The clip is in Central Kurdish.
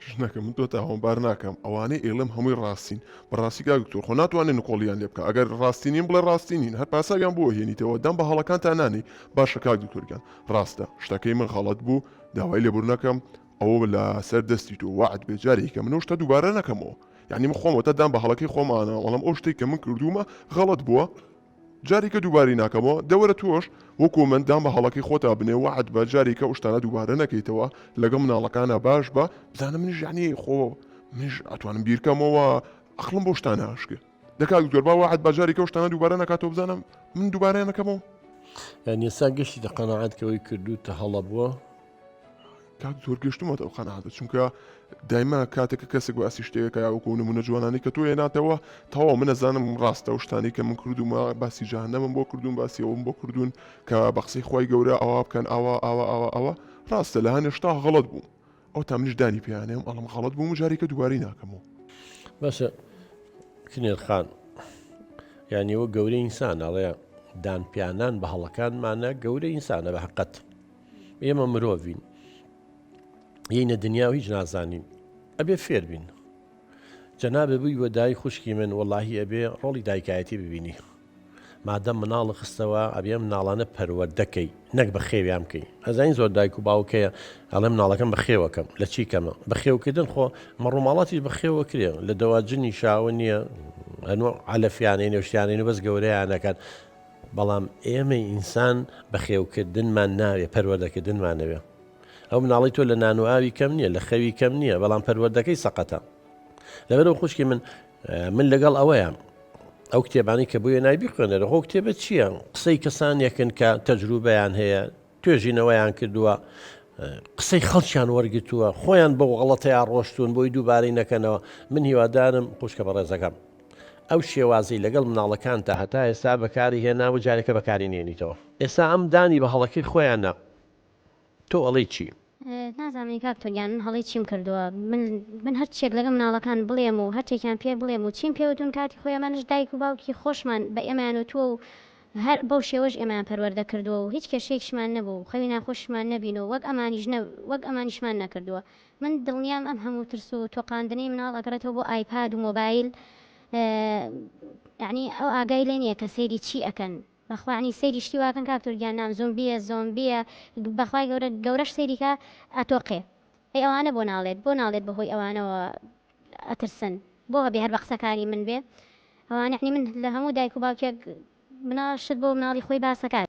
ژنەکە من تۆ تاوانبار ناکەم ئەوانەی ئێڵێم هەمووی ڕاستین بەڕاستی کاک دکتۆر خۆ ناتوانێ نکۆڵیان لێ بکا ئەگەر ڕاستی نین بڵێ ڕاستی نین هەر پاساویان بۆ هێنیتەوە دان بە هەڵەکانتا نانێی باشە کاک دکتۆر گیان ڕاستە شتەکەی من غەڵەت بوو داوای لێبوردنەکەم ئەوە لە سەر دەستی تۆ وەعد بێ جارێکی کە من ئەو شتە دووبارە نەکەمەوە یعنی من خۆمەوە تا دان بە هەڵەکەی خۆمانە وەڵام ئەو شتێک کە من کردوومە غەڵەت بووە جارێکە دووبارەی ناکەمەوە دەوەرە تۆش وەکو من دان بە هەڵەکەی خۆتا بنێ وەعد بە جارێکە ئەو شتانە دووبارە نەکەیتەوە لەگەڵ مناڵەکانا باش بە بزانە منیش یعنی خۆ منیش ئەتوانم بیرکەمەوە ئەقڵم بەو شتانە ئەشکێ دە کاک دکتۆر با وەعد بە جارێکە ئەو شتانە دووبارە نەکاتەوە بزانم من دووبارەیان نەکەمەوە. یانی ئێستا گەشتیتە قەناعەت کە ئەوەی کردووتە هەڵە بووە؟ کاک زۆر گەشتومەتە ئەو قەناعەتە چونکە دایما کاتێک کە کەسێک باسی شتێکە یا وەکو نمونە جوانانی کە تۆ هێناتەوە تەواو من ئەزانم ڕاستە و شتانی کە من کردومە باسی جەهەنەمم بۆ کردوون باسی ئەوم بۆ کردوون کە بە قسەی خوای گەورە ئەوا بکەن ئاوا ئاوا ئاوا ئاوا ڕاستە لە هەنێ شتا غەڵەت بووم ئەو تا منیش دانی پێیانێم ئەڵم غەڵەت بووم و جارێکە دووبارەی ناکەمەوە. باشە کنێر خان یانی وە گەورە ئینسان ئەڵێ دان پیانان بە هەڵەکانمانە گەورە ئینسانە بە حقەت ئێمە مرۆڤین یینە دنیا و هیچ نازانین ئەبێ فێر بین جەنابێ بووی بە دای خوشکی من وەڵاهی ئەبێ ڕۆڵی دایکایەتی ببینی مادەم مناڵە خستەوە ئەبێ مناڵانە پەروەردەکەی نەک بە خێویان بکەی ئەزانین زۆر دایک و باوکەیە ئەڵێ مناڵەکەم بەخێوەکەم لە چی کەمە بەخێوکردن خۆ مەڕوماڵاتیش بەخێوە کرێ لە دەواجنی شاوە نییە هەنوو عەلەفیانەی نێوشتیانەی بەس گەورەیانەکەن بەڵام ئێمەی ئینسان بەخێوکردنمان ناوێ پەروەردەکردنمان نەوێ. ئەو مناڵەی تۆ لە نان و ئاوی کەم نییە، لە خەوی کەم نییە، بەڵام پەروەردەکەی سەقەتە. لەبەرئەوە خوشکی من من لەگەڵ ئەوەیە ئەو کتێبانەی کە بۆیە نای بیخوێنەرە خۆ کتێبە چییە؟ قسەی کەسانێکن کە تەجروبەیان هەیە، توێژینەوەیان کردووە، قسەی خەڵکیان وەرگتووە، خۆیان بەو غەڵەتەیا ڕۆشتوون بۆی دووبارەی نەکەنەوە. من هیوادارم خوشکە بەڕێزەکەم ئەو شێوازەی لەگەڵ مناڵەکانتا هەتا ئێستا بەکاری هێناوە جارێکە بەکاری نێنیتەوە. ئێستا ئەم دانی بە هەڵەکەی خۆیان نا تۆ ئەڵێی چی؟ نازانم کاک تۆ گیان من هەڵەی چیم کردووە من من هەرچیەک لەگەڵ مناڵەکان بڵێم و هەرچێکیان پێ بڵێم و چیم پێ وتون کاتی خۆی ئەمانەش دایک و باوکی خۆشمان بە ئێمەیان وتووە و هەر بەو شێوەش ئێمەیان پەروەردە کردووە و هیچ کێشەیەکیشمان نەبوو و خەوی ناخۆشیشمان نەبین و وەک ئەمانیش نە وەک ئەمانیشمان نەکردووە من دڵنیام ئەم هەموو ترس و تۆقاندنەی مناڵ ئەگەڕێتەوە بۆ ئایپاد و مۆبایل یەعنی ئەو ئاگای لێ نیە کە سەیری چی ئەکەن بەخوا یەعنی سەیری شتی واکەن کاک تورک گیان نام زۆمبیە زۆمبیە بەخوای گەورە گەورەش سەیری کە ئەتۆقێ ئەی ئەوانە بۆ ناڵێت بۆ ناڵێت بەهۆی ئەوانەوە ئەترسن بۆ هەبێ هەر بە قسەکانی من بێ ئەوانە یەعنی من لە هەموو دایک و باوکێک مناڵ شت بۆ مناڵی خۆی باسەکات.